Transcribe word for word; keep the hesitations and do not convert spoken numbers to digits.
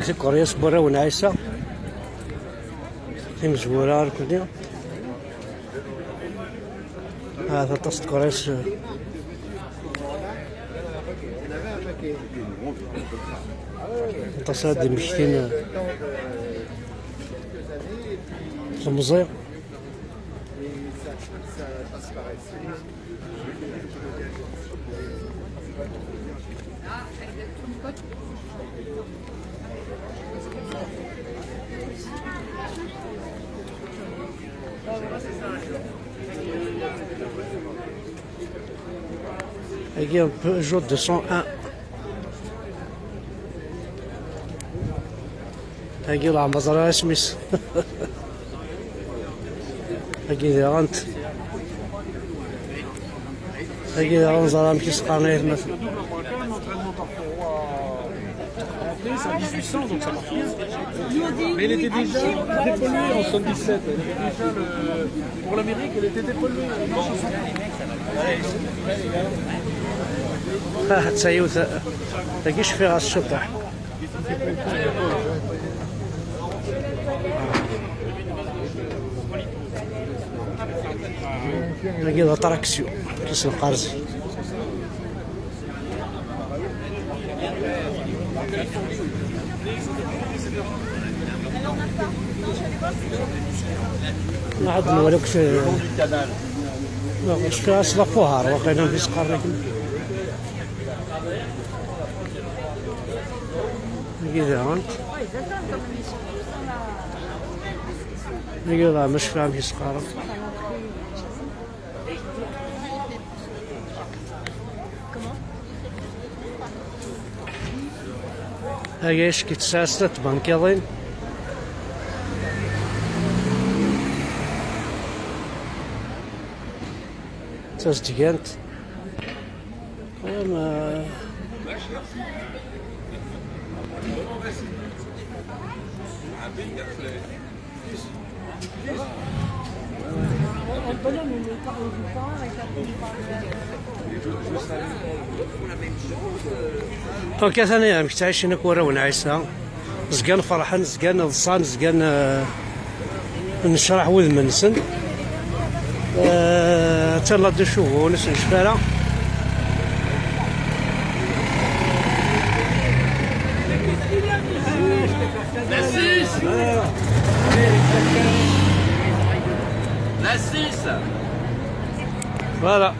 Tikerrist n warraw n Ɛisa. Timezwura irkelli. Ahat aṭas n tkerrist. Aṭas ara d-mmektin temẓi. Agi Peugeot deux cent un. Agi leɛmer ẓriɣ isem-is. Agi diɣen. Agi diɣen ẓer amek i s-qqaren aytmaten. Rentrée, c'est en dix-huit cents, donc ça marche bien. Mais elle était déjà dépolluée en soixante-dix-sept. Elle avait déjà le, pour l'Amérique, elle était dépolluée. Ah, d tayiwt. Dagi cfiɣ-as ciṭuḥ. Dagi d atraksyu, kis lqerzi. Nɛad nwala akk s-, cfiɣ-as d apuhar, waqila d isqar akken. Dagi daɣen. Dagi daɣen, ma cfiɣ amek i s-qqaren. Aya icki tesɛa snat tbankiḍin. D tazedgant. Ama Donc, atan amek ttɛicin akk warraw n Ɛisa. Zgan ferḥen, zgan ḍsan, zgan, eh, necraḥ wudem-nsen. Eh, attan la douche uhu, ur nesnecf ara. La six. La six. Voilà.